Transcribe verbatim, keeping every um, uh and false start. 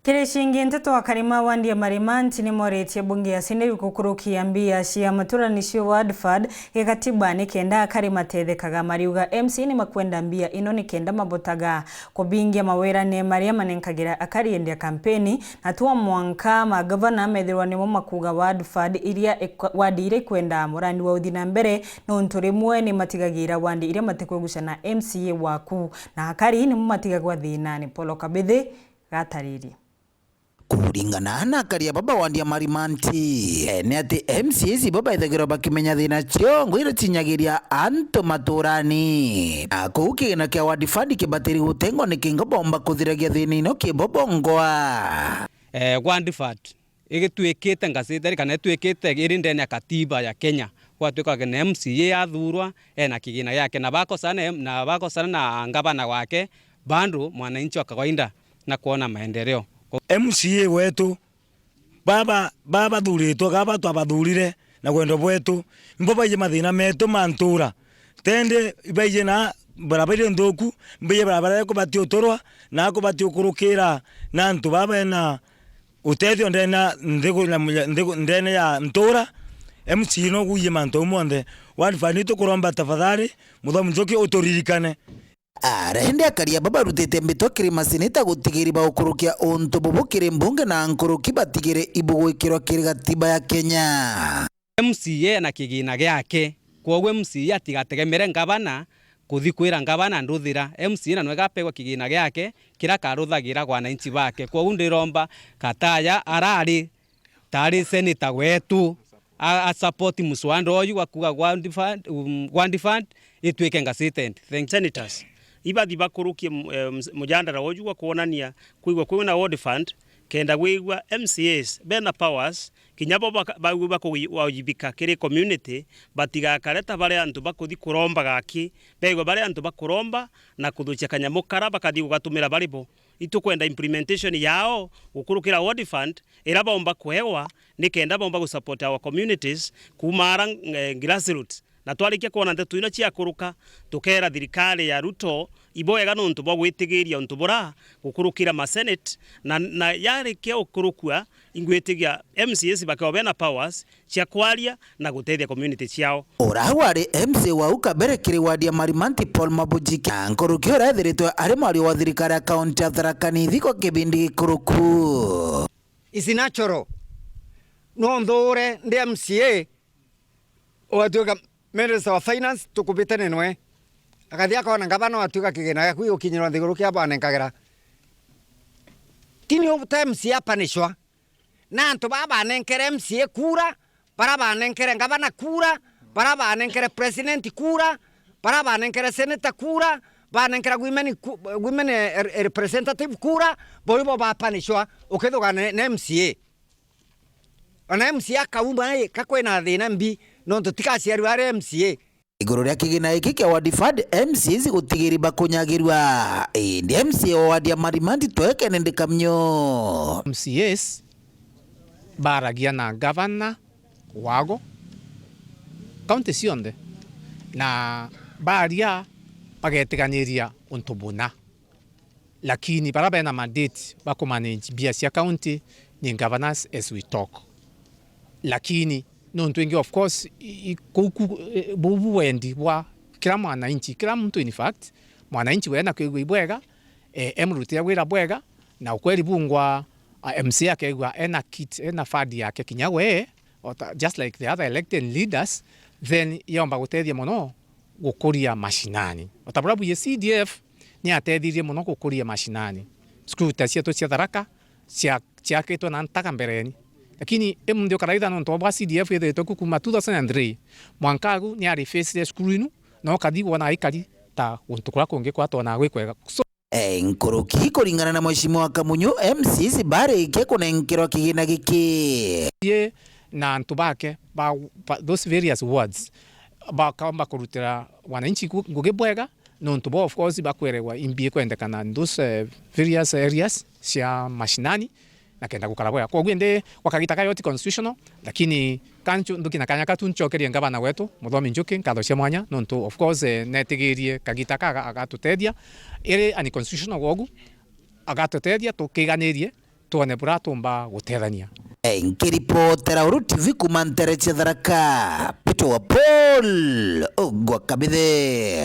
Kiri cingi nteto, akari ma wandi ya Marimanti ni moritie bunge ya Senate gukurukia mbia cia maturani cio ward fund gikatiba ni kenda akari matethekaga. Mariuga M C A ni makwenda mbia ino ni kenda mabotaga kubingia mawirane maria manenkagira akari indi ya kampeni, na twa mwanka magavana methirwa nimo makuga ward fund iria ikwa-, ward iria ikwenda murandi wa uthi na mbere, nontu rimwe ni matigagira ward iria matikwiguca na M C A waku, na akari nimo matigagwa thinani. Paul Kabithi gataririe. Kuringana na akaria baba wa Ndiamarimanti, eh, ni ati M C As ibo baithagirwa bakimenya thina ciongo iria cinyagiria antu maturani. Na kuu kigina kia ward fund kibatiri gutengwa ni kingo bomba kuthiragia thina ino kibo bongwa. Eh, ward fund igituikite ngaciteri kana ituikite iri ndene ya katiba ya Kenya, gwatuika na M C A athurwa ena kigina giake, na bakosana na, na bakosana na ngavana wake, bado mwananchi wa kawaida na kwona maendeleo. M C A wetu, baba, baba bathuritwe, gaba twabathurire na wendo bwetu, nibo baiji mathina metu ma ntura. Tende ibaiji na barabara iri nthuku, mbaiji barabara ikubati uturwa, na kubati ukurukira na antu baba bena utethio ndene ya nthigu-, na munya-, nthigu-, ndene ya ntura. M C A no gwijie mantu jau monthe. Ward fund tukuromba tafadhali, Muthomi Njuki uturirikane. Arende akaria babarutite mbitwa kiri maseneta gutigiri baukurukia untu bubu kiri mbunge na nkuruki batigiri ibugwikirwa kiri gatiba ya Kenya. M C A ena kigina giake, kwoguo M C A atigategemere ngavana kuthi kwira ngavana nduthira. M C A na nwe gapegwa kigina giake kiria karuthagira wananchi bake. Kwoguo ndiromba Kataya arari tari seneta wetu, a, a support muswanda uyu wa kuga ward fund, um, ward fund itwike gazetted. Thank you. Senators ibathi bakurukie mu-, eh, mus-, mujandara uju wa kwonania kwigua kwina ward fund, kenda gwigua M C As bena powers, kinya bo baka-, bagua bakugi-, wajibika kiri community, batigakare ta baria antu bakuthi kuromba gaki, begwe baria antu bakuromba na kuthukia kanyamu kara bakathi gugatumira bari bo. Itukwenda implementation yao gukurukira ward fund, ira baumba kuewa, ni kenda baumba gusupport our communities kuuma ara, eh, grassroots. Na twarikia kwona nteto ino ciakuruka, tukeera thirikari ya Ruto ibwega nontu bwa gwitigiria untu bura gukurukira ma senate, na, na yarikia gukurukua, ingwitigia M C As bakeo bena powers cia kwaria na gutethia community ciao. Ura wari M C A wa au kabere kiri ward ya Marimanti, Paul Mabujiki, na nkuruki uria ethiritwe ari mwaria wa thirikari ya kaunti ya Tharaka Nithi kwa kibindi gikuruku. Is natural. No nthure ndi M C A, ugatuika Minister wa Finance, tukubitene nwe. Akathi akona ngavana, ugatuika kigina giaku gigukinyirwa nthiguru kia banenkagira. Tini u ta M C A apanishwa. Na antu baa banenkere M C A kura, bara banenkere ngavana kura, bara banenkere president kura, bara banenkere senator kura, banenkera women ku-, women, eh, representative kura, bo ibo bapanishwa, ukithuga ne, ne M C A. Ona M C A akauma, ii, ka kwina thina mbi, nontu tikaciarua ari M C A. Iguru ria kigina giki kia ward fund, M C As gutigiri bakunyagirua. Indi M C A wa ward ya Marimanti Twekene Ndikamyo. M C As baragia na gavana wago kaunti cionthe, na baria bagetiganiria untu buna. Lakini bara bena mandate ba kumanage mbia cia county ni governors as we talk. Lakini nontu ingi, of course, i, i, kuu ku, eh, bubu wendi bwa kila mwananchi, kila muntu, in fact, mwananchi wena kwigua ibwega, eh, emurutire wira bwega, na ukweri bungwa, a, M C A akegua ena kit, ena fund yake kinya we, o ta, just like the other elected leaders, then yomba gutethia mono gukuria mashinani. O ta buria bwiye C D F ni yatethirie mono gukuria mashinani. Cukuru ta cietu cia Tharaka cia, ciakitwe na ntaga mbereni. Lakini imunthi ukaraitha nontu bwa C D F ithiritwe ku kuma two thousand and three, mwanka agu ni arifacire cukuru inu, na ukathi wona aikari ta guntu kuria kungi kwatwona gwi kwega. So, Eh, nkuruki kuringana na Mheshimiwa Kamunyu, M C As barikia kunenkerwa kigina giki. Ye na antu bake ba, ba those various wards, bakaomba kurutira wananchi ku-, ngugi bwega, nontu bo, of course, bakweregwa imbi ikwendekana in those, eh, various areas cia mashinani, na kenda gukara bwega. Kwoguo indi gwa kagita kayo ti constitutional, lakini kanchu nduki na kanya katu nchokerie ngavana wetu, Muthomi Njuki, nkatho cia mwanya, nontu, of course, eh, netigirie kagita ka aga-, agatutethia. Iri unconstitutional gwogu, agatutethia tukiganirie, twone buria tumba gutethania. Nkiripotera Uru T V kuma ntere cia Tharaka, Peter wa Paul Ogwa Kabithe.